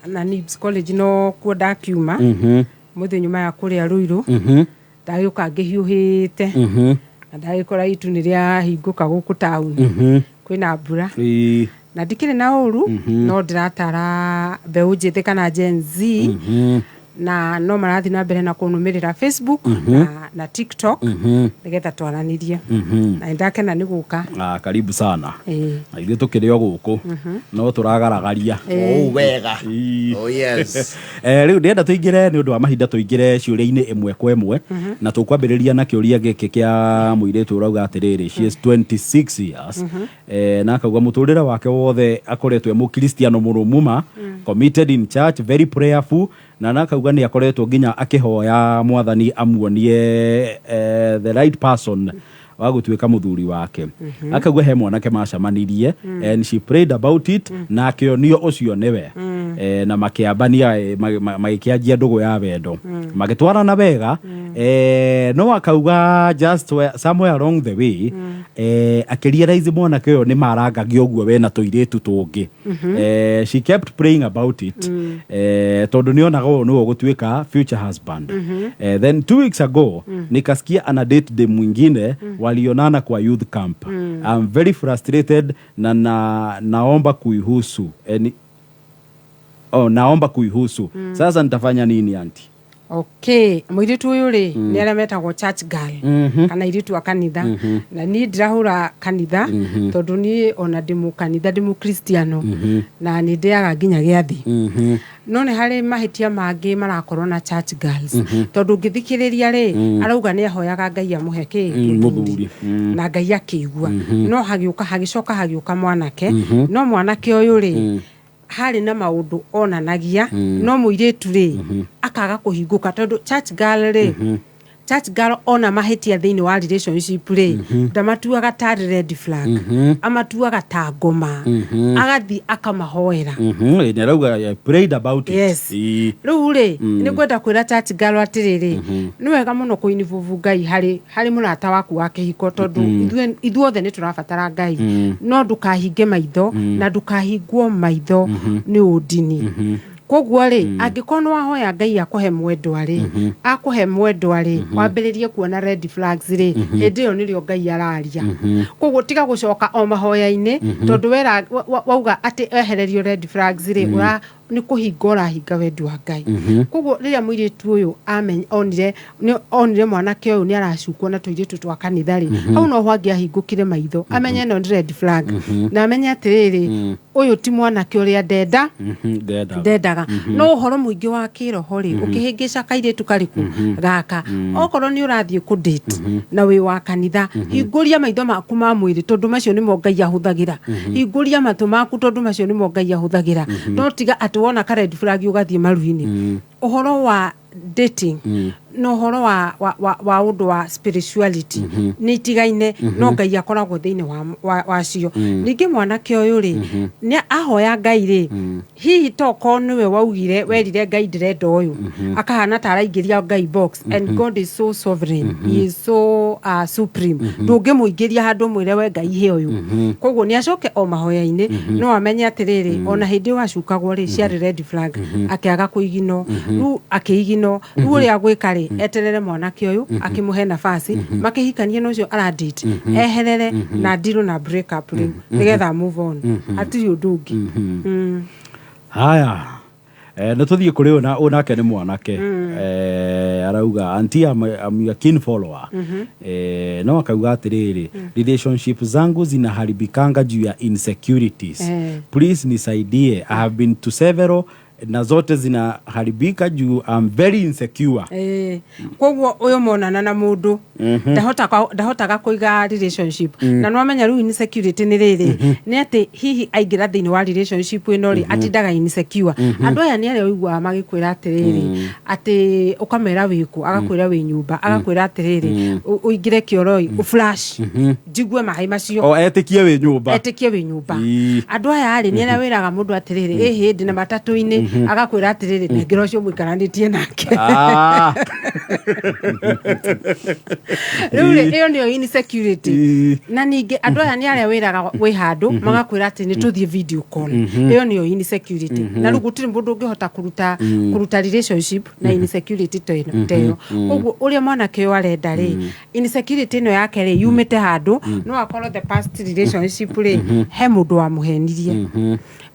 Na Nibs College no kuo ndakiuma mũthĩ nyuma ya kũrĩa Ruiru. Ndagĩũka ngĩhiũhĩte na ndagĩkora itu nĩ rĩahingũka gũkũ taũni, kwĩna mbura. Na ndikĩrĩ na ũru, no ndĩratara mbeũ njĩthĩ kana Gen Z na no marathiĩ na mbere na kũnũmĩrĩra Facebook na TikTok nĩgetha twaranĩrie, na nĩndakena nĩ gũka. Ah, karibu sana. Ĩĩ. Na ithuĩ tũkĩrĩ o gũkũ no tũragaragaria. Oh, wega. Oh, yes. Rĩu ndĩrenda tũingĩre, nĩ ũndũ wa mahinda, tũingĩre ciũria-inĩ ĩmwe kwa ĩmwe, na tũkwambĩrĩria na kĩũria gĩkĩ kĩa mũirĩtu ũrauga atĩrĩrĩ, she is 26 years, na akauga mũtũrĩre wake wothe akoretwo e mũkristiano mũrũmu ma committed in church, very prayerful, na akauga nĩ akoretwo nginya akĩhoya Mwathani amuonie the right person wa gũtuĩka mũthuri wake. Akauga he mwanake macamanirie and she prayed about it na akĩonio ũcio nĩwe, na makĩambania, magĩkĩanjia ndũgũ ya wendo, magĩtwarana wega, no akauga just somewhere along the way, akĩrealize mwanake ũyũ nĩ marangagia ũguo wena tũirĩtu tũngĩ. She kept praying about it, tondũ nĩonaga ũyũ nĩwe ũgũtuĩka future husband. Then 2 weeks ago nikasikia ana date dem mwingine walionana kwa youth camp. I'm very frustrated na naomba kuihusu, oh, naomba kuihusu. Sasa nitafanya nini, auntie? Okay, mũirĩtu ũyũ rĩ, nĩ arĩa metagwo church girl kana airĩtu a kanitha, na niĩ ndirahũra kanitha tondũ niĩ ona ndĩ mũkanitha, ndĩ mũkristiano na nĩ ndĩaga nginya gĩathĩ, no nĩ harĩ mahĩtia mangĩ marakorwo na church girls, tondũ ũngĩthikĩrĩria rĩ, arauga nĩ ahoyaga Ngai amũhe kĩ? Mũthuri. Na Ngai akĩigua, no hagĩũka, hagĩcoka hagĩũka mwanake, no mwanake ũyũ rĩ, harĩ na maũndũ onanagia, no mũirĩtu rĩ, akaga kũhingũka, tondũ church girl rĩ, church girl ona mahĩtia thĩinĩ wa relationship rĩ, ndamatuaga tarĩ red flag, amatuaga ta ngoma, agathiĩ akamahoera. Nĩ arauga, "I prayed about it." Yes. Rĩu rĩ, nĩ ngwenda kwĩra church girl atĩrĩrĩ, nĩ wega mũno kũinvolve Ngai harĩ mũrata waku wa kĩhiko, tondũ ithuothe nĩ tũrabatara Ngai, no ndũkahinge maitho na ndũkahingwo maitho nĩ ũndini. Koguo rĩ, angĩkorwo nĩ wahoya Ngai akũhe mwendwa rĩ, akũhe mwendwa rĩ, wambĩrĩrie kuona red flags rĩ, hĩndĩ ĩyo nĩrĩo Ngai araria. Koguo tiga gũcoka o mahoya-inĩ, tondũ wera wauga atĩ ehererio red flags rĩ, ũra nĩ kũhinga ũrahinga wendi wa Ngai. Koguo rĩrĩa mũirĩtu ũyũ onire onire mwanake ũyũ nĩ aracukwo na tũirĩtu twa kanitha rĩ, hau noho angĩahingũkire maitho, amenye ĩno nĩ red flag, na amenye atĩrĩrĩ, ũyũ ti mwanake ũrĩa ndenda. Ndendaga. Ndendaga. No ũhoro mũingĩ wa kĩroho rĩ, ũkĩhĩngĩca kairĩtu karĩkũ gaka, okorwo nĩ ũrathiĩ kũ date na wĩ wa kanitha, hingũria maitho maku ma mwĩrĩ, tondũ macio nĩmo Ngai ahũthagĩra. Hingũria matũ maku, tondũ macio nĩmo Ngai ahũthagĩra. No tiga atĩ wona ka red flag ũgathiĩ maru-inĩ. Ũhoro wa dating na ũhoro wa ũndũ wa spirituality nĩ itigaine, no Ngai akoragwo thĩinĩ wacio. Ningĩ mwanake ũyũ rĩ, nĩ ahoya Ngai rĩ, hihi tokorwo nĩwe waugire, werire Ngai ndĩrenda ũyũ, akahana ta araingĩria Ngai box, and God is so sovereign, he is so supreme, ndũngĩmũingĩria handũ mwĩre we Ngai he ũyũ. Koguo nĩ acoke o mahoya-inĩ, no amenye atĩrĩrĩ, ona hĩndĩ ĩyo acukagwo rĩ, ciarĩ red flag, akĩaga kũigino, rĩu akĩigino. Rĩu ũrĩa agwĩka rĩ, eterere mwanake ũyũ akĩmũhe nafasi makĩhikanie na ũcio aradate, eherere na ndirũ na break up rĩu nĩgetha move on. Hatirĩ ũndũ ũngĩ. Haya, nä tå thiä kå rä å nake nä mwanake, arauga, "Auntie, I'm your keen follower." No akauga atä rä rä, "Relationship zangu zinaharibikanga juu ya insecurities. Please nisaidie, I have been to several na zote zinaharibika juu I'm very insecure." Koguo ũyũ monana na mũndũ ndahotaga kũiga relationship, na nĩwamenya rĩu insecurity nĩ rĩrĩ, nĩ atĩ hihi aingĩra thĩinĩ wa relationship ĩno rĩ, atindaga insecure. Andũ aya nĩ arĩa ũiguaga magĩkwĩra atĩrĩrĩ, atĩ ũkamera wĩkũ, agakwĩra wĩ nyũmba, agakwĩra atĩrĩrĩ, ũingĩre kĩoroi ũflash njigue maĩ macio. O etikie wĩ nyũmba. Etĩkie wĩ nyũmba. Ii. Andũ aya rĩ, nĩ arĩa wĩraga mũndũ atĩrĩrĩ, ĩ hĩndĩ na matatũ-inĩ. Agakwĩra atĩrĩrĩ, nengera ũcio mũikaranĩtie nake. Ah. Rĩu rĩ, ĩyo nĩyo insecurity. Na ningĩ andũ aya nĩ arĩa wĩraga wĩ handũ, magakwĩra atĩ nĩ tũthiĩ video call. Ĩyo nĩyo insecurity. Na rĩu gũtirĩ mũndũ ũngĩhota kũruta relationship na insecurity ta ĩno, ta ĩyo. Koguo ũrĩa mwanake ũyũ arenda rĩ, insecurity ĩno yake rĩ, yumĩte handũ. No akorwo the past relationship rĩ, he mũndũ wamũhenirie.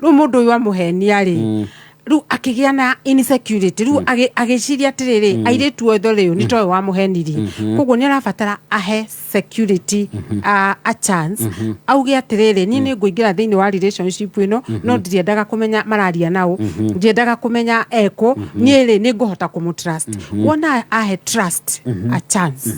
Rĩu mũndũ ũyũ amũhenia rĩ, rĩu akĩgĩa na insecurity. Rĩu agĩciria atĩrĩrĩ, airĩtu othe rĩu nĩ toyũ wamũhenirie. Koguo nĩ arabatara ahe security a chance, auge atĩrĩrĩ, niĩ nĩ ngũingĩra thĩinĩ wa relationship ĩno, no ndiriendaga kũmenya mararia nao, ndiendaga kũmenya ekũ. Niĩ rĩ, nĩ ngũhota kũmũ trust. Wona ahe trust a chance,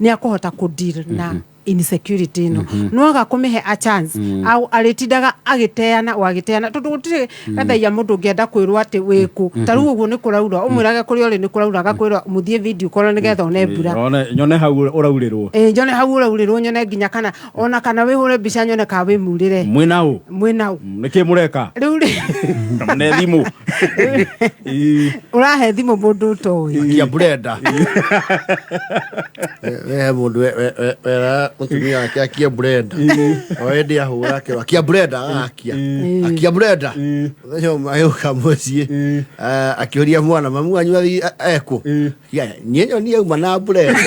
nĩ akũhota kũ deal na insecurity ĩno. No aga kũmĩhe a chance, au arĩtindaga agĩteana o agĩteana, tondũ gũtirĩ gathaia mũndũ ũngĩenda kwĩrwo atĩ wĩkũ. Ta rĩu ũguo nĩ kũraura, ũmwĩrage kũrĩa ũrĩ nĩ kũraura, agakwĩra mũthiĩ video call nĩgetha one mbura. Nyone hau ũraurĩrwo. Ĩ, njone hau ũraurĩrwo, nyone nginya kana ona kana wĩhũre mbica nyone kana wĩmurĩre. Mwĩna ũ? Mwĩna ũ? Nĩkĩ mũreka? Rĩu rĩ, ne thimũ. Ũrahe thimũ mũndũ ũtoĩ. Akia burenda. We mũndũ wera mũtumia wake akie burenda, o hĩndĩ ahũra akĩrwo akia burenda, agakia akia burenda. Mũthenya ũmwe agĩũka mũciĩ, akĩũria mwana, "Mamu wanyu ekũ?" "Niĩ nyonie auma na burenda."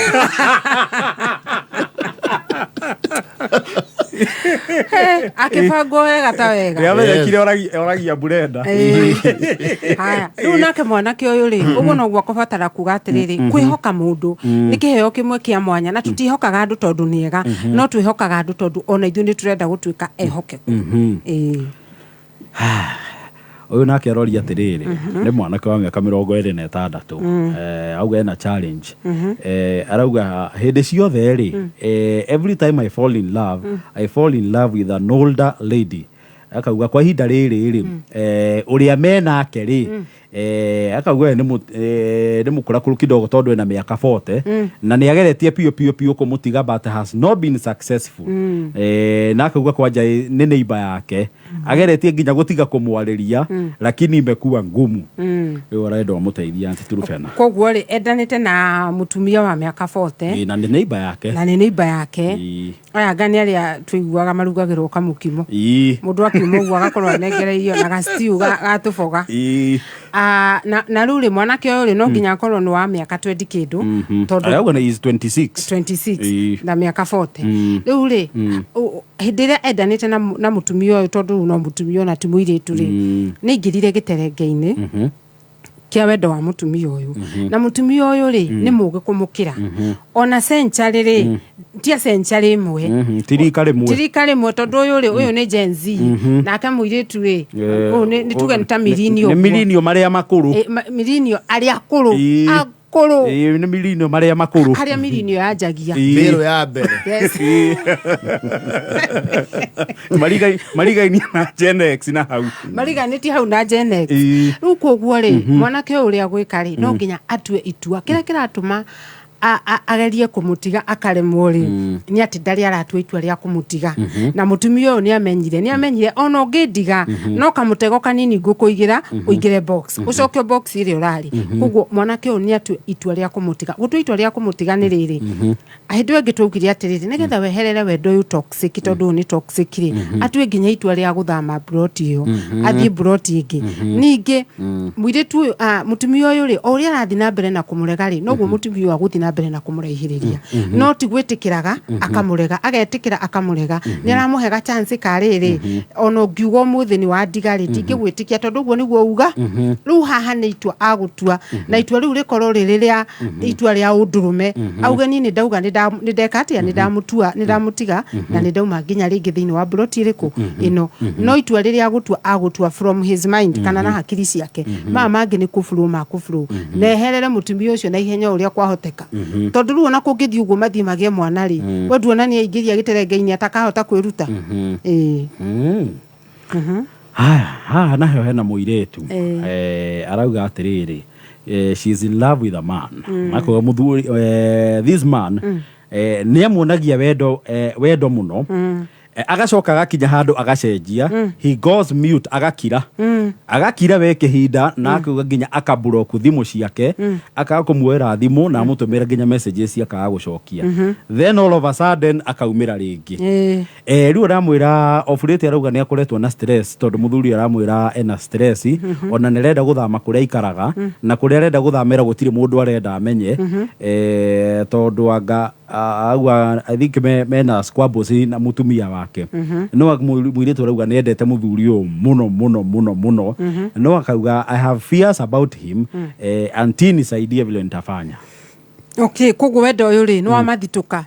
Akĩbangwo wega ta wega. Rĩamenyekire oragia burenda. Ĩĩ. Haya, rĩu nake mwanake ũyũ rĩ, ũguo noguo akũbatara kuga atĩrĩrĩ, kwĩhoka mũndũ nĩ kĩheo kĩmwe kĩa mwanya, na tũtiĩhokaga andũ tondũ nĩ ega, no twĩhokaga andũ tondũ ona ithuĩ nĩ tũrenda gũtuĩka ehokeku. Ĩĩ. Ũyũ nake aroria atĩrĩrĩ, nĩ mwanake wa mĩaka 26. Auga ena challenge. Arauga hĩndĩ ciothe rĩ, every time I fall in love, I fall in love with an older lady. Akauga kwa ihinda rĩrĩ rĩ, ũrĩa menake rĩ, akauga we nĩ mũkũrakũru kidogo, tondũ ena mĩaka 40, na nĩ ageretie biũ biũ biũ kũmũtiga but has not been successful. Na akauga kwanja nĩ neighbor yake, ageretie nginya gũtiga kũmwarĩria, lakini imekuwa ngumu. Rĩu arenda ũmũteithia, Aunty Turufena. Koguo rĩ, endanĩte na mũtumia wa mĩaka 40. Ĩ, na nĩ neighbor yake. Na nĩ neighbor yake. Aya anga nĩ arĩa tũiguaga marugagĩrwo kamũkimo. Mũndũ akiuma ũguo agakorwo anengereirio na gastiu ga tũboga. Ah, na rĩu rĩ, mwanake ũyũ rĩ, no nginya akorwo nĩ wa mĩaka 20 kĩndũ, tondũ Arauga nĩ is 26. 26. Na mĩaka 40. Rĩu rĩ, hĩndĩ ĩrĩa endanĩte na mũtumia ũyũ, tondũ rĩu no mũtumia ona ti mũirĩtu rĩ, nĩ aingĩrire gĩterenge-inĩ kĩa wendo wa mũtumia ũyũ. Na mũtumia ũyũ rĩ, nĩ mũgĩ kũmũkĩra. Ona century rĩ, tia century ĩmwe. Ti rika rĩmwe. Ti rika rĩmwe, tondũ ũyũ rĩ, ũyũ nĩ Gen Z, nake mũirĩtu rĩ, ũyũ nĩ tuge nĩ ta millennial Nĩ ũguo. millennial marĩa makũrũ. Millennial arĩa akũrũ. Akũrũ. Ĩ, nĩ millennial marĩa makũrũ. Harĩa millennial yanjagia. Mbĩrũ ya mbere. Yes. Marigainie na Gen X na hau. Mariganĩtie hau na Gen X. Rĩu koguo rĩ, mwanake ũyũ ũrĩa gwĩka rĩ, no nginya atue itua. Kĩrĩa kĩratũma agerie kũmũtiga akaremwo rĩ, nĩ atĩ ndarĩ aratua itua rĩa kũmũtiga. Na mũtumia ũyũ nĩ amenyire ona ũngĩndiga, no kamũtego kanini ngũkũigĩra, ũingĩre box, ũcoke box ĩrĩa ũrarĩ. Koguo mwanake ũyũ nĩ atue itua rĩa kũmũtiga. Gũtua itua rĩa kũmũtiga nĩ rĩrĩ, hĩndĩ ĩyo ĩngĩ twaugire atĩrĩrĩ, nĩgetha weherere wendo ũyũ toxic, tondũ ũyũ nĩ toxic rĩ, atue nginya itua rĩa gũthama mburoti ĩyo, athiĩ mburoti ĩngĩ. Ningĩ mũirĩtu ũyũ, mũtumia ũyũ rĩ, o ũrĩa arathiĩ na mbere na kũmũrega rĩ, noguo mũtumia ũyũ agũthiĩ na mbere na kũmũraihĩrĩria. No ti gwĩtĩkĩraga akamũrega, agetĩkĩra akamũrega, nĩ aramũhe ga chance ka rĩrĩ, ona ũngiuga ũmũthĩ nĩ wandiga rĩ, ndingĩgwĩtĩkia, tondũ ũguo nĩguo uga. Rĩu haha nĩ itua agũtua, na itua rĩu rĩkorwo rĩrĩ rĩa itua rĩa ũndũrũme, auge niĩ nĩ ndauga, nĩ ndeka atĩa, nĩ ndamũtua, nĩ ndamũtiga, na nĩ ndauma nginya rĩngĩ thĩinĩ wa mburoti ĩrĩkũ ĩno. No itua rĩrĩa agũtua, agũtua from his mind kana na hakiri ciake. Maya mangĩ nĩ kũburu makũburu, na eherere mũtumia ũcio na ihenya ũrĩa kwahoteka, tondũ rĩu ona kũngĩthiĩ ũguo mathiĩ magĩe mwana rĩ, we nduona nĩ aingĩria gĩterenge-inĩ atakahota kwĩruta. Ĩĩ. Haya, haha naho hena mũirĩtu. Arauga atĩrĩrĩ, she is in love with a man. Akoiga mũthuri, this man, nĩ amuonagia wendo, wendo mũno. Agacoka agakinya handũ agacenjia, he goes mute, agakira, agakira we kĩhinda na akauga nginya akablock thimũ ciake, akaga kũmuoera thimũ na amũtũmĩra nginya messages, akaga gũcokia. Then all of a sudden akaumĩra rĩngĩ. Rĩu aramwĩra ofurĩte, arauga nĩ akoretwo na stress tondũ mũthuri aramwĩra ena stress, ona nĩ arenda gũthama kũrĩa aikaraga, na kũrĩa arenda gũthamĩra gũtirĩ mũndũ arenda amenye, tondũ anga auga I think mena squabbles na mũtumia wake. No mũirĩtu arauga nĩ endete mũthuri ũyũ mũno mũno mũno mũno, no akauga, "I have fears about him. Auntie, nisaidie vile nitafanya." Okay, koguo wendo ũyũ rĩ, nĩ wa mathitũka.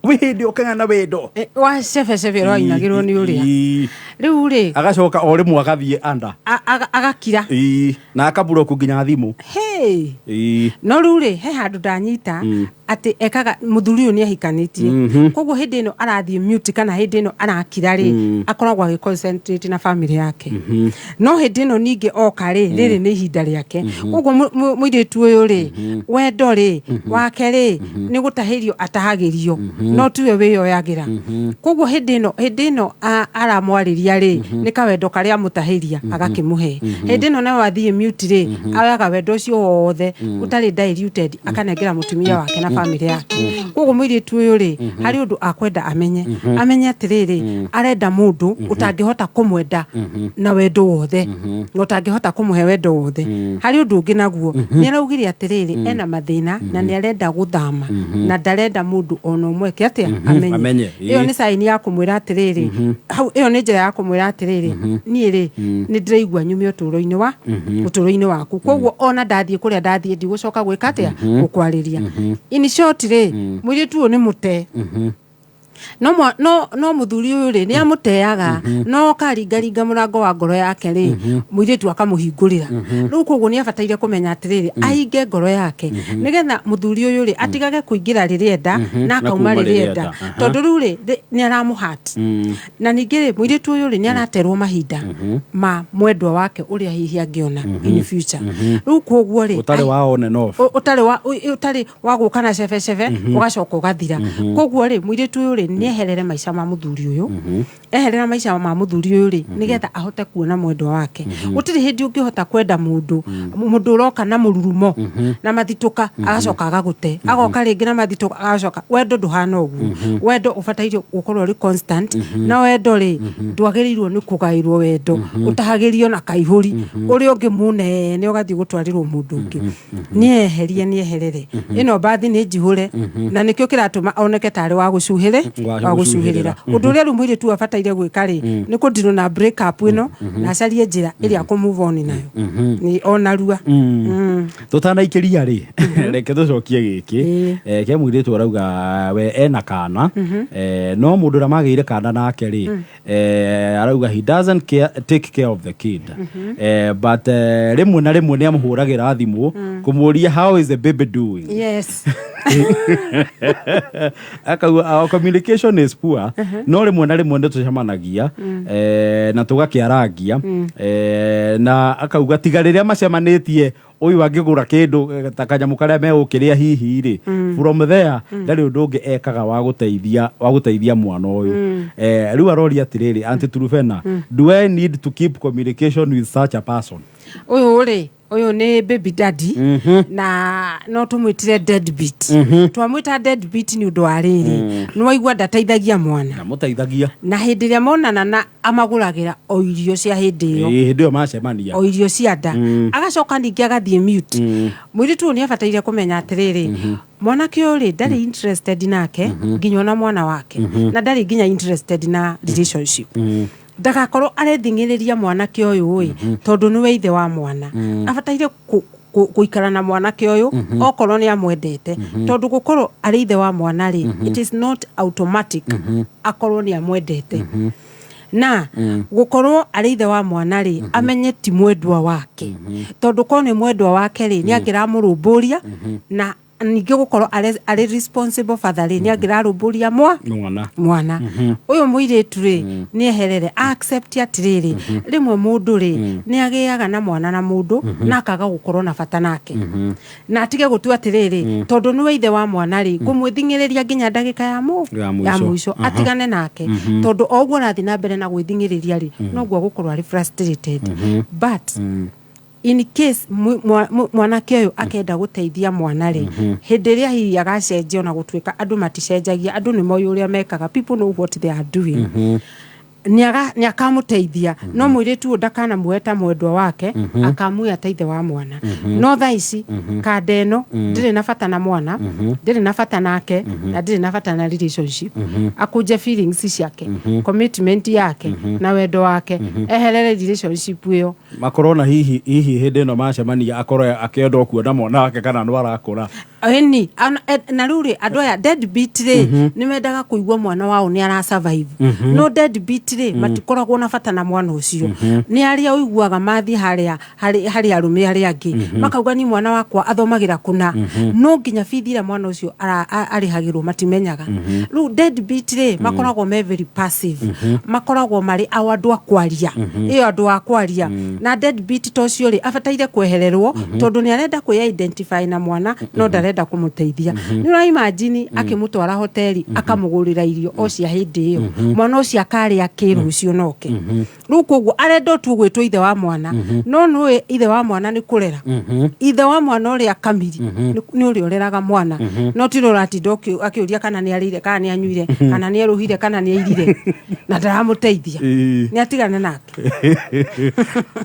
Wĩ hĩndĩ ũkaga na wendo. Wa cebecebe ũrainagĩrwo nĩ ũrĩa rĩu rĩ. Agacoka o rĩmwe agathiĩ anda. Agakira. Ii, na akablock nginya thimũ. Hey. Ii. No rĩu rĩ, he handũ ndanyita atĩ ekaga mũthuri ũyũ nĩ ahikanĩtie, koguo hĩndĩ ĩno arathiĩ mute kana hĩndĩ ĩno arakira rĩ, akoragwo agĩ concentrate na family yake, no hĩndĩ ĩno ningĩ oka rĩ, rĩrĩ nĩ ihinda rĩake. Koguo mũirĩtu ũyũ rĩ, wendo rĩ wake rĩ, nĩ gũtahĩrio atahagĩrio, no tiwe wĩyoyagĩra. Koguo hĩndĩ ĩno aramwarĩria rĩ, nĩ kawendo karĩa amũtahĩria agakĩmũhe. Hĩndĩ ĩno nayo athiĩ mute rĩ, oyaga wendo ũcio wothe ũtarĩ diluted, akanengera mũtumia wake na family yake. Koguo mũirĩtu ũyũ rĩ, harĩ ũndũ akwenda amenye atĩrĩrĩ, arenda mũndũ ũtangĩhota kũmwenda na wendo wothe na ũtangĩhota kũmũhe wendo wothe. Harĩ ũndũ ũngĩ naguo, nĩ araugire atĩrĩrĩ, ena mathĩna na nĩ arenda gũthama na ndarenda mũndũ ona ũmwe eke atĩa? Amenye. Amenye. Ĩyo nĩ sign ya kũmwĩra atĩrĩrĩ, hau ĩyo nĩ njĩra ya kũmwĩra atĩrĩrĩ, niĩ rĩ, nĩ ndĩraigua nyume ũtũũro-inĩ waku, koguo ona ndathiĩ kũrĩa ndathiĩ, ndigũcoka gwĩka atĩa? Gũkwarĩria. In short rĩ, mũirĩtu ũyũ nĩ mũte, no mũthuri ũyũ rĩ, nĩ amũteaga, no karingaringa mũrango wa ngoro yake rĩ, mũirĩtu akamũhingũrĩra. Rĩu koguo nĩ abataire kũmenya atĩrĩrĩ, ahinge ngoro yake nĩgetha mũthuri ũyũ rĩ, atigage kũingĩra rĩrĩa enda na akauma kuma rĩrĩa rĩrĩa enda, enda. Tondũ rĩu rĩ, nĩ aramũhat. Na ningĩ rĩ, mũirĩtu ũyũ rĩ, nĩ araterwo mahinda ma mwendwa wake ũrĩa hihi angĩona in future. Rĩu koguo rĩ, ũtarĩ wa on and off. Ũtarĩ wa gũka na cebecebe ũgacoka ũgathira. Koguo rĩ, mũirĩtu ũyũ rĩ, nĩ eherere maica ma mũthuri ũyũ. Eherera maica ma mũthuri ũyũ rĩ, nĩgetha ahote kuona mwendwa wake. Gũtirĩ hĩndĩ ũngĩhota kwenda mũndũ ũroka na mũrurumo na mathitũka, agacoka agagũte, agoka rĩngĩ na mathitũka, agacoka. Wendo ndũhana ũguo. Wendo ũbataire gũkorwo ũrĩ constant, na wendo rĩ, ndwagĩrĩirwo nĩ kũgaĩrwo. Wendo ũtahagĩrio na kaihũri ũrĩa ũngĩ mũnene ũgathiĩ gũtwarĩrwo mũndũ ũngĩ. Nĩ eherie, nĩ eherere ĩno mbathi nĩ njihũre, na nĩkĩo kĩratũma oneke tarĩ wa gũcuhĩrĩ Wa wa gũcuhĩrĩra. gũcuhĩrĩra. Ũndũ ũrĩa rĩu mũirĩtu abataire gwĩka rĩ, nĩ kũndirwo na break up ĩno na acarie njĩra ĩrĩa akũ move on nayo nĩ onarua. Tũtanaikĩria rĩ, reke tũcokie gĩkĩ. Ke mũirĩtu arauga we ena kana, no mũndũ ũrĩa magĩire kana nake rĩ, arauga he doesn't care, take care of the kid, but rĩmwe na rĩmwe nĩ amũhũragĩra thimũ kũmũria, "How is the baby doing?" Akauga our communication is poor, no rĩmwe na rĩmwe nĩ tũcemanagia na tũgakĩarangia, na akauga tiga rĩrĩa macemanĩtie, ũyũ angĩgũra kĩndũ, ta kanyamũ karĩa megũkĩrĩa hihi rĩ, from there ndarĩ ũndũ ũngĩ ekaga wa gũteithia mwana ũyũ. Rĩu aroria atĩrĩrĩ, "Auntie Trufena, do I need to keep communication with such a person?" Ũyũ rĩ, ũyũ nĩ baby daddy, na no tũmwĩtire deadbeat. Twamwĩta deadbeat nĩ ũndũ wa rĩrĩ, nĩ waigua ndateithagia mwana. Ndamũteithagia. Na hĩndĩ ĩrĩa monana na amagũragĩra o irio cia hĩndĩ ĩyo. Ĩĩ, hĩndĩ ĩyo macemania. O irio cia nda, agacoka ningĩ agathiĩ mute. Mũirĩtu ũyũ nĩ abataire kũmenya atĩrĩrĩ, mwanake ũyũ rĩ, ndarĩ interested nake nginya ona mwana wake, na ndarĩ nginya interested na relationship. Ndagakorwo arething'ĩrĩria mwanake ũyũ ĩ, tondũ nĩwe ithe wa mwana. Abataire gũikara na mwanake ũyũ okorwo nĩ amwendete, tondũ gũkorwo arĩ ithe wa mwana rĩ, it is not automatic akorwo nĩ amwendete. Na gũkorwo arĩ ithe wa mwana rĩ, amenye ti mwendwa wake, tondũ korwo nĩ mwendwa wake rĩ, nĩ angĩramũrũmbũria na Ningĩ gũkorwo arĩ responsible father rĩ, nĩ angĩrarũmbũria mwana. Mwana ũyũ mũirĩtu rĩ, nĩ eherere, accept atĩrĩrĩ, rĩmwe mũndũ rĩ, nĩ agĩaga na mwana na mũndũ na akaga gũkorwo na bata nake, na atige gũtua atĩrĩrĩ, tondũ nĩwe ithe wa mwana rĩ, ngũmwĩthing'ĩrĩria nginya ndagĩka ya Ya ya mũico. Mũico. Atigane nake, tondũ o ũguo arathiĩ na mbere na gwĩthing'ĩrĩria rĩ, noguo agũkorwo arĩ frustrated. But in case mwanake ũyũ akenda gũteithia mwana rĩ, hĩndĩ ĩrĩa hihi agacenjia, ona gũtuĩka andũ maticenjagia, andũ nĩ moĩ ũrĩa mekaga, people know what they are doing, nĩ akamũteithia. No mũirĩtu ũyũ ndakanamuoe ta mwendwa wake, akamuoya ta ithe wa mwana. No thaa ici kanda ĩno ndĩrĩ na bata na mwana, ndĩrĩ na bata nake, na ndĩrĩ na bata na relationship. Akũnje feelings ciake, commitment yake na wendo wake, eherere relationship ĩyo. Makorwo na hihi hĩndĩ ĩno macemania akorwo akĩenda kuona mwana wake kana no arakũra. Ĩni na rĩu rĩ, andũ aya deadbeat rĩ, nĩ mendaga kũigua mwana wao nĩ ara survive, no deadbeat rĩ, matikoragwo na bata na mwana ũcio. Nĩ arĩa ũiguaga mathiĩ harĩa harĩ arũme arĩa angĩ makauga, ni mwana wakwa athomagĩra kũna, no nginya bithi ĩrĩa mwana ũcio arĩhagĩrwo matimenyaga. Rĩu deadbeat rĩ, makoragwo me very passive, makoragwo marĩ ao andũ a kwaria, ĩyo andũ a kwaria. Na deadbeat ta ũcio rĩ, abataire kwehererwo, tondũ nĩ arenda kwĩ identify na mwana no ndarenda kũmũteithia. Nĩ ũra imagine akĩmũtwara hoteli, akamũgũrĩra irio o cia hĩndĩ ĩyo, mwana ũcio akarĩa kĩ rũciũ noke? Rĩu koguo arenda o tu gwĩtwo ithe wa mwana, no nũĩ ithe wa mwana nĩ kũrera. Ithe wa mwana ũrĩa kamiri nĩ ũrĩa ũreraga mwana, no ti ũrĩa ũratinda akĩũria kana nĩ arĩire, kana nĩ anyuire, kana nĩ erũhire, kana nĩ airire na ndaramũteithia. Nĩ atigane nake.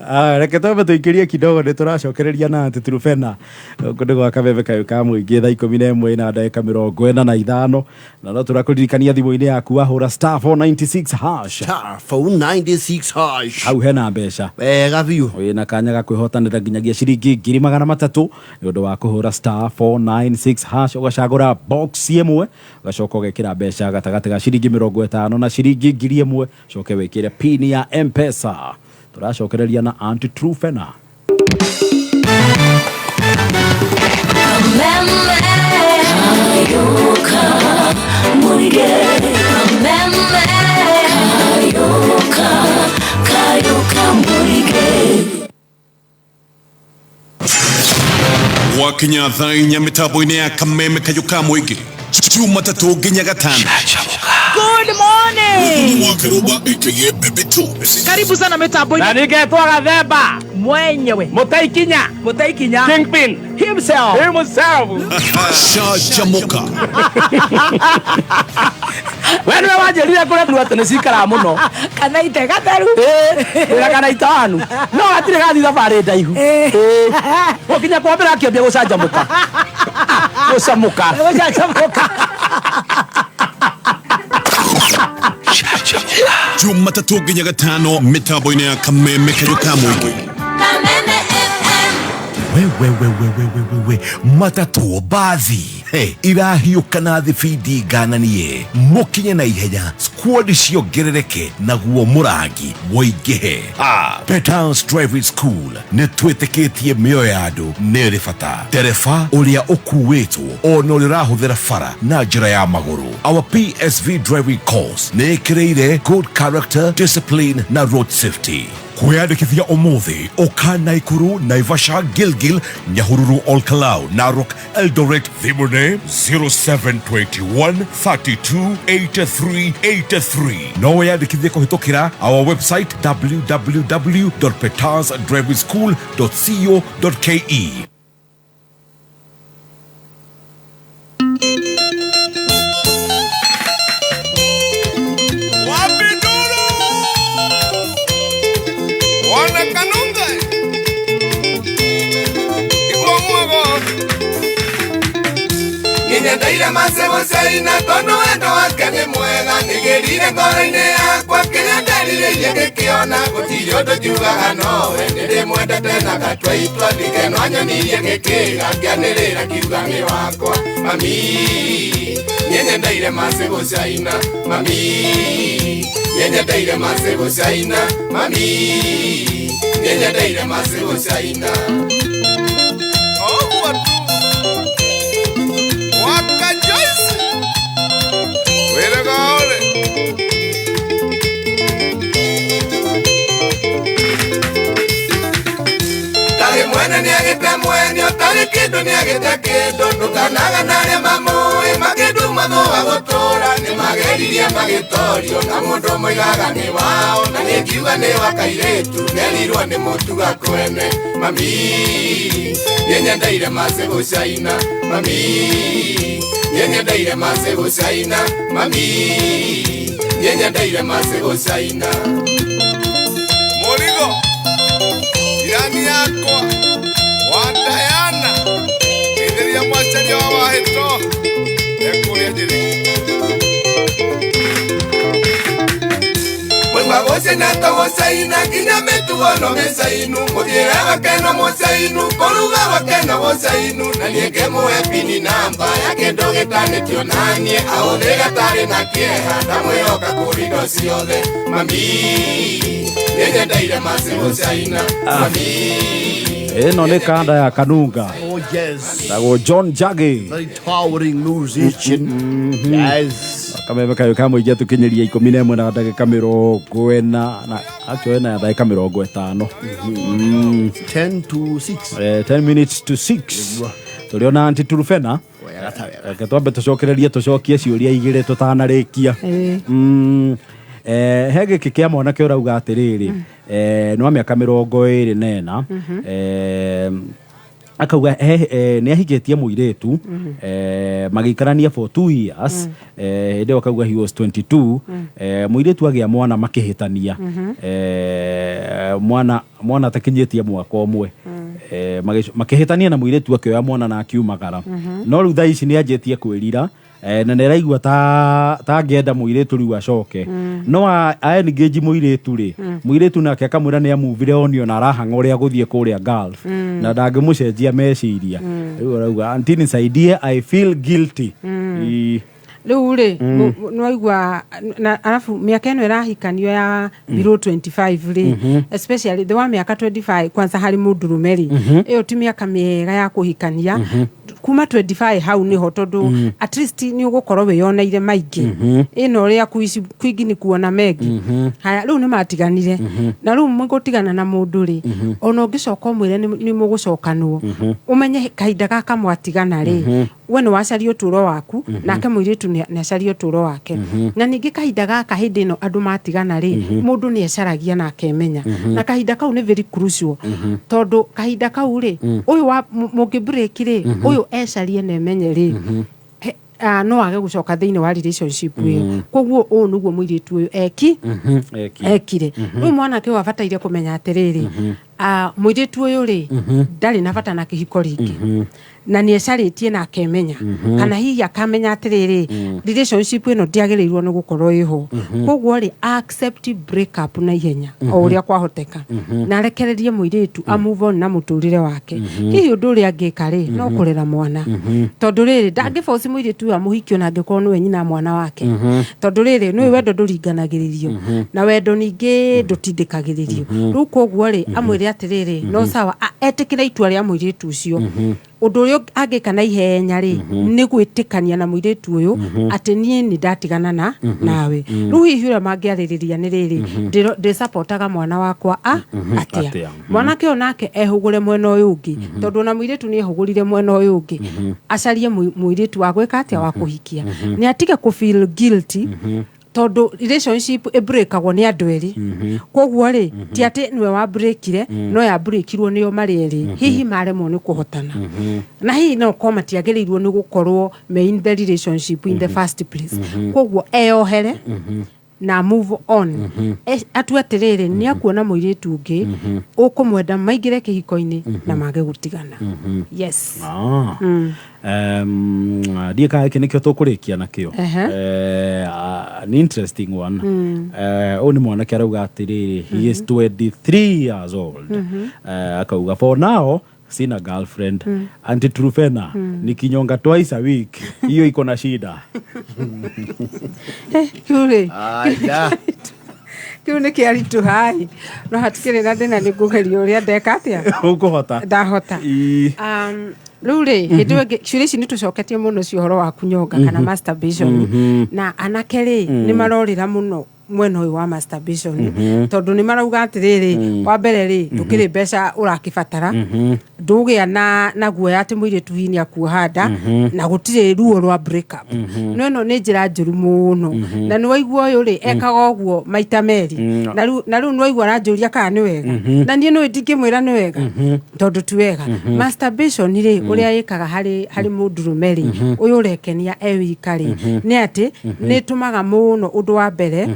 Ah, reke twambe tũikĩrie kidogo, nĩ tũracokereria na atĩ Turufena gũkũ nĩ gwa Kameme kayũ ka mũingĩ, thaa 11 na ndagĩka 45, na no tũrakũririkania thimũ-inĩ yaku wahũra *496#. *496 hash. Hau hena mbeca. Wega biũ. Wĩna kanya ga kwĩhotanĩra nginyagia ciringi 300,000 nĩ ũndũ wa kũhũra *496# ũgacagũra box ĩmwe, ũgacoka ũgekĩra mbeca gatagatĩ ga ciringi 50 na ciringi 1000, coke wĩkĩre pin ya Mpesa. Tũracokereria na Aunty Trufena. Kameme Kayoka Muige. Kameme Kayoka Kayoka Muige. Gwakinya thaa 4 mĩtambo-inĩ ya Kameme kayũ ka mũingĩ, Jumatatũ nginya Gatano. Good morning. Wa Kĩrũmba aka Baby Two. Karibu sana mitambo-inĩ. Na ningetwo Gathemba. Mwenyewe. Mũtaikinya. Mũtaikinya. Kingpin. Himself. Himself. Canjamũka. We nĩwe wanjĩrire kũrĩa atĩ nĩ cikaraga mũno. Kana ite gatheru. Wĩra kana itanu no gatirĩ gathiĩ thabarĩ ndaihu. Gũkinya kwa mbere akĩambia gũcanjamũka, gũcamũka. Gũcanjamũka. Jumatatũ nginya Gatano mĩtambo-inĩ ya Kameme kayũ ka mũingĩ. Kameme FM. Wewewewewewewe, matatũ bathi, hey, irahiũka na thibindi ngananie, mũkinye na ihenya, squad ciongerereke naguo mũrangi mũingĩhe. Ah, Petals Driving School nĩ twĩtĩkĩtie mĩoyo ya andũ nĩ ĩrĩ bata, ndereba ũrĩa ũkuĩtwo ona ũrĩa ũrahũthĩra bara na njĩra ya magũrũ. Our PSV driving course nĩ ĩkĩrĩire good character, discipline na road safety. Kwĩyandĩkithia ũmũthĩ, ũka Naikuru, Naivasha, Gilgil, Nyahururu, Olkalau, Narok, Eldoret. Thimũ nĩ 0721 32 83 83. No wĩyandĩkithie kũhĩtũkĩra our website www.petasdrivingschool.co.ke. Wapinduru wanakanunga ikomwago nyendaire macebo caina tondu wendo wake nĩ mwega, nĩgĩrire ngoro-inĩ yakwa kĩrĩa nderirĩirie ngĩkĩona, gũtirĩ ũndũ njugaga nowe nĩndĩmwendete na gatua itua ndigeno anyonirie gĩkĩga ngĩanĩrĩra kiuga nĩ wakwa mami, niĩ nyendeire macebo caina mami, niĩ nyendeire macebo caina mami, niĩ nyendeire macebo caina. Ũguo tu. Mwene nĩagĩte mwene ũtarĩ kĩndũ nĩagĩte kĩndũ ndũkanaga na arĩa mamũĩ makĩnduma thũa gũtũra nĩmageririe magĩtorio na mũndũ moigaga nĩ wao na nĩngiuga nĩ wa kairĩtu nerirwo nĩ mũtuga kwene mami niĩ nyendeire mace gũcaina mami niĩ nyendeire mace gũcaina mami niĩ nyendeire mace gũcaina Mũrigo irani yakwa wa Diana ithĩria mwacaria wa wahĩto ekũrĩa njĩrĩ Mũigua gũcaina to gũcaina nginya mĩtugo no mĩcainu mũthiĩre wake no mũcainu kũruga gwake no gũcainu na niĩ ngĩmũhe pini namba ya kĩndũ gĩtanĩtio naniĩ ahũthĩre atarĩ na kĩeha ndamwĩhoka kũrĩ indo ciothe mami niĩ nyendeire maci gũcaina mami Ĩno nĩ kanda ya Kanunga. Oh yes. Tagwo John Jage. Very towering musician. Yes. Kameme kayo ka mũingĩ tũkinyĩria 11 na ndagĩka 40 na actually na ndagĩka 50. 10 to 6. 10 minutes to 6. Tũrĩ ona Aunty Turufena. Wega ta wega. Reke twambe tũcokererie tũcokie ciũria igĩrĩ tũtanarĩkia. He gĩkĩ kĩa mwanake ũrauga atĩrĩrĩ, nĩ wa mĩaka 24, akauga nĩ ahikĩtie mũirĩtu, magĩikarania for 2 years, hĩndĩ ĩyo akauga he was 22, mũirĩtu agĩa mwana makĩhĩtania, mwana atakinyĩtie mwaka ũmwe, makĩhĩtania na mũirĩtu akĩoya mwana na akiumagara, no rĩu thaa ici nĩ anjĩtie kwĩrira, na nĩ araigua ta angĩenda mũirĩtu rĩu acoke, no a engage mũirĩtu rĩ, mũirĩtu nake akamwĩra nĩ amuvire on na arahang'a ũrĩa gũthiĩ kũrĩa Gulf, na ndangĩmũcenjia meciria. Rĩu arauga aunty nisaidie, I feel guilty. Rĩu rĩ nĩwaigua na arabu mĩaka ĩno ĩrahikanio ya below 25 rĩ, especially thĩ wa mĩaka 25 kwanza harĩ mũndũrũme rĩ, ĩyo ti mĩaka mĩega ya kũhikania. Kuma 25 hau nĩho tondũ at least nĩ ũgũkorwo wĩyoneire maingĩ, ĩno ũrĩa kwingi nĩ kuona mengi. Haya rĩu nĩ matiganire, na rĩu mũgũtigana na mũndũ rĩ, ona ũngĩcoka ũmwĩre nĩ mũgũcokanwo, ũmenye kahinda gaka mwatigana rĩ, we nĩ wacaria ũtũũro waku, nake mũirĩtu nĩ acaria ũtũũro wake. Na ningĩ kahinda gaka hĩndĩ ĩno andũ matigana rĩ, mũndũ nĩ ecaragia na akemenya, na kahinda kau nĩ very crucial, tondũ kahinda kau rĩ, ũyũ wa mũngĩ break rĩ, ũyũ ecarie na emenye rĩ, no age gũcoka thĩinĩ wa relationship ĩyo. Koguo ũũ nĩguo mũirĩtu ũyũ ekire. Rĩu mwanake ũyũ abataire kũmenya atĩrĩrĩ, mũirĩtu ũyũ rĩ, ndarĩ na bata na kĩhiko rĩngĩ, na nĩ ecarĩtie na akemenya, kana hihi akamenya atĩrĩrĩ, relationship ĩno ndĩagĩrĩirwo nĩ gũkorwo ĩho. Koguo rĩ, accept break up na ihenya o ũrĩa kwahoteka, na arekererie mũirĩtu a move on na mũtũrĩre wake. Hihi ũndũ ũrĩa angĩka rĩ, no kũrera mwana, tondũ rĩrĩ ndangĩboci mũirĩtu ũyũ amũhikie ona angĩkorwo nĩwe nyina mwana wake, tondũ rĩrĩ nĩwe wendo ndũringanagĩrĩrio, na wendo ningĩ ndũtindĩkagĩrĩrio. Rĩu koguo rĩ, amwĩre atĩrĩrĩ, no sawa, etĩkĩre itua rĩa mũirĩtu ũcio. Ũndũ ũrĩa angĩka na ihenya rĩ, nĩ gwĩtĩkania na mũirĩtu ũyũ atĩ niĩ nĩ ndatigana na nawe. Rĩu hihi ũrĩa mangĩarĩrĩria nĩ rĩrĩ, ndĩsapotaga mwana wakwa atĩa, mwanake ũyũ nake ehũgũre mwena ũyũ ũngĩ, tondũ ona mũirĩtu nĩ ehũgũrire mwena ũyũ ũngĩ, acarie mũirĩtu wa gwĩka atĩa, wa kũhikia, nĩ atige kũ feel guilty, tondũ relationship ĩbreakagwo nĩ andũ erĩ. Koguo rĩ, ti atĩ nĩwe wa breakire, no ya breakirwo nĩo marĩ erĩ, hihi maremwo nĩ kũhotana, na hihi no korwo matiagĩrĩirwo nĩ gũkorwo me in the relationship in the first place. Koguo eyohere na move on, atue atĩrĩrĩ, nĩ akuona mũirĩtu ũngĩ ũkũmwenda, maingĩre kĩhiko-inĩ na mage gũtigana. Yes. Ndiĩ kana gĩkĩ nĩkĩo tũkũrĩkia nakĩo. Nĩ interesting one. Ũyũ nĩ mwanake arauga atĩrĩrĩ, he is 23 years old. Akauga for now sina girlfriend. Aunty Trufena, nikinyonga twice a week, hiyo iko na shida? Kĩu rĩ, Aya. kĩu nĩ kĩaritũ hai, no hatikĩrĩ na thĩna, nĩ ngũgeria ũrĩa ndeka atĩa. Ũkũhota. Ndahota. Rĩu rĩ, hĩndĩ ĩyo ĩngĩ ciũria ici nĩ tũcoketie mũno cia ũhoro wa kunyonga kana masturbation, na anake rĩ, nĩ marorĩra mũno. Mwena ũyũ wa masturbation, tondũ nĩ marauga atĩrĩrĩ, wa mbere rĩ, ndũkĩrĩ mbeca ũrakĩbatara, ndũgĩa na guoya atĩ mũirĩtu hihi nĩ akuoha nda, na gũtirĩ ruo rwa break up. No ĩno nĩ njĩra njũru mũno, na nĩ waigua ũyũ rĩ, ekaga ũguo maita merĩ, na rĩu nĩ waigua aranjũria kana nĩ wega, na niĩ nĩũĩ ndingĩmwĩra nĩ wega, tondũ ti wega. Masturbation rĩ, ũrĩa ĩkaga harĩ mũndũrũme rĩ, ũyũ ũrekenia e wika rĩ, nĩ atĩ nĩ ĩtũmaga mũno, ũndũ wa mbere,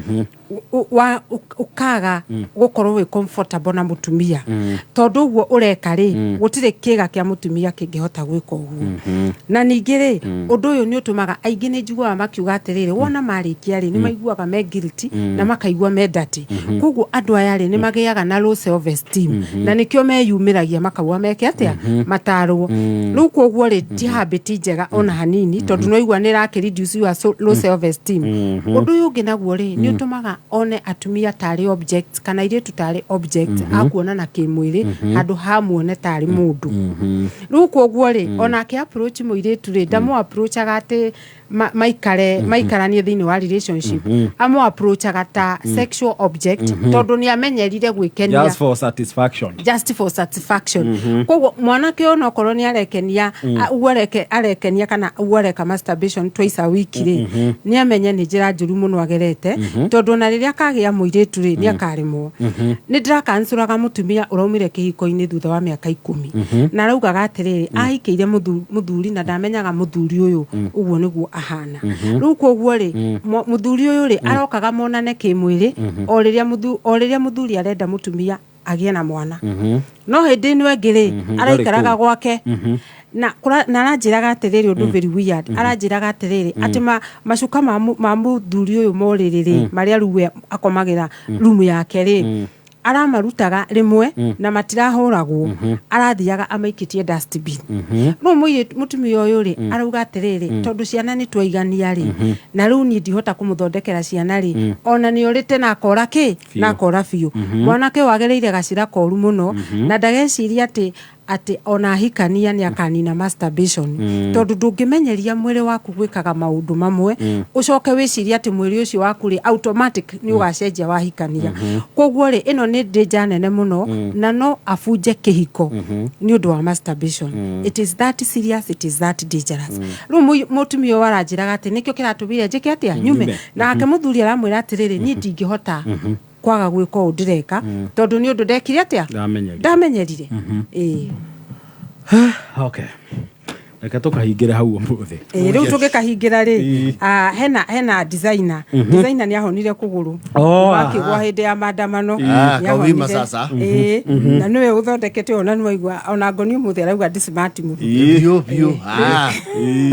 ũkaga gũkorwo wĩ comfortable na mũtumia, tondũ ũguo ũreka rĩ, gũtirĩ kĩga kĩa mũtumia kĩngĩhota gwĩka ũguo. Na ningĩ rĩ, ũndũ ũyũ nĩ ũtũmaga aingĩ, nĩ njiguaga makiuga atĩrĩrĩ, wona marĩkia rĩ, nĩ maiguaga me guilty na makaigua me dirty. Koguo andũ aya rĩ, nĩ magĩaga na low self esteem, na nĩkĩo meyumĩragia makauga meke atĩa, matarwo. Rĩu koguo rĩ, ti habit njega ona hanini, tondũ no igua nĩ ĩrakĩ reduce your low self esteem. Ũndũ ũyũ ũngĩ naguo rĩ, nĩ ũtũmaga one atumia tarĩ objects, kana airĩtu tarĩ objects akuonana kĩmwĩrĩ, handũ ha muone tarĩ mũndũ. Rĩu koguo rĩ, onake approach mũirĩtu rĩ, ndamũ approachaga atĩ maikare maikaranie thĩinĩ wa relationship, amũ approachaga ta sexual object, tondũ nĩ amenyerire gwĩkenia. Just for satisfaction. Just for satisfaction. Koguo mwanake ona okorwo nĩ arekenia, ũguo arekenia kana ũguo areka masturbation twice a week rĩ, nĩ amenye nĩ njĩra njũru mũno agerete, tondũ ona rĩrĩa akagĩa mũirĩtu rĩ, nĩ akaremwo. Nĩ ndĩrakansũraga mũtumia ũraumire kĩhiko-inĩ thutha wa mĩaka 10, na araugaga atĩrĩrĩ, ahikĩire mũthuri na ndamenyaga mũthuri ũyũ ũguo nĩguo ahana. Rĩu koguo rĩ, mũthuri ũyũ rĩ, arokaga monane kĩmwĩrĩ o rĩrĩa mũthuri arenda mũtumia agĩe na mwana, no hĩndĩ ĩno ĩngĩ rĩ, araikaraga Ndarĩ. Gwake na aranjĩraga atĩrĩrĩ, ũndũ very weird, aranjĩraga atĩrĩrĩ atĩ macuka ma mũthuri ũyũ morĩrĩ rĩ, marĩa rĩu we akomagĩra rumu yake rĩ, aramarutaga rĩmwe na matirahũragwo, arathiaga amaikĩtie dustbin. Rĩu mũirĩtu, mũtumia ũyũ rĩ, arauga atĩrĩrĩ, tondũ ciana nĩ twaigania rĩ, na rĩu niĩ ndihota kũmũthondekera ciana rĩ, ona nĩ orĩte na akora kĩ, na akora biũ. Mwanake ũyũ agereire gacĩra koru mũno, na ndageciria atĩ ona ahikania nĩ akanina masturbation, tondũ ndũngĩmenyeria mwĩrĩ waku gwĩkaga maũndũ mamwe, ũcoke wĩcirie atĩ mwĩrĩ ũcio waku rĩ, automatic nĩ ũgacenjia wahikania. Koguo rĩ, ĩno nĩ danger nene mũno, na no abunje kĩhiko nĩ ũndũ wa masturbation. It is that serious, it is that dangerous. Rĩu mũtumia ũyũ aranjĩraga atĩ nĩkĩo kĩratũmire njĩke atĩa, nyume. Nake mũthuri aramwĩra atĩrĩrĩ, niĩ ndingĩhota kwaga gwĩka ũũ ndĩreka, tondũ nĩ ũndũ ndekire atĩa? Ndamenyerire. Ndamenyerire, ĩĩ. Okay, reke tũkahingĩre hau ũmũthĩ. Ĩĩ, rĩu tũngĩkahingĩra rĩ, hena designer nĩ ahonire kũgũrũ. Oh. Wakĩgwa hĩndĩ ya maandamano. Ah, Nĩ kauma ahonire. sasa. Ĩĩ, na nĩwe ũthondekete, ona nĩwaigua ona ngoni ũmũthĩ arauga ndi smart mũno. Biũ biũ. Ah,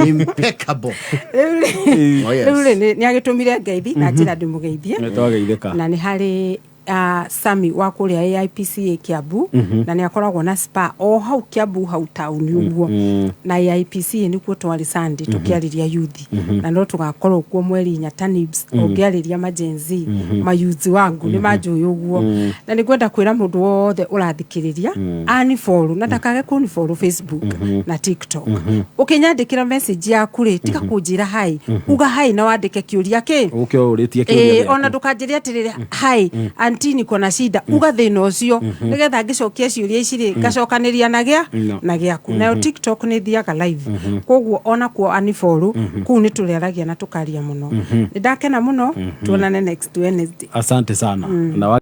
impeccable. Rĩu rĩ, Oh, yes. rĩu rĩ, nĩ agĩtũmire ngeithi na njĩra ndĩmũgeithie. Nĩ twageithĩka. Na nĩ harĩ Sami wa kũrĩa AIPCA Kiambu, na nĩ akoragwo na spa o hau Kiambu, hau taũni ũguo, na AIPCA nĩkuo twarĩ Sunday tũkĩarĩria youth, na no tũgakorwo kuo mweri 4 Tanibs ũngĩarĩria ma Gen Z, mayouth wangu nĩ manjũĩ ũguo. Na nĩ ngwenda kwĩra mũndũ wothe ũrathikĩrĩria anifollow, na ndakage kũnifollow Facebook na TikTok. Ũkĩnyandĩkĩra message yaku rĩ, tiga kũnjĩra hi, uga hi na wandĩke kĩũria kĩ. Ũke ũrĩtie kĩũria Ĩĩ, gĩaku. ona ndũkanjĩre atĩrĩrĩ, hi aunty, niko na shida, uga thĩna ũcio, nĩgetha ngĩcokia ciũria ici rĩ, ngacokanĩria na gĩa No. na gĩaku. Nayo TikTok nĩ thiaga live, koguo ona kuo anifollow, kũu nĩ tũrĩaragia na tũkaria mũno. Nĩ ndakena mũno, tuonane next Wednesday. Asante sana na wa.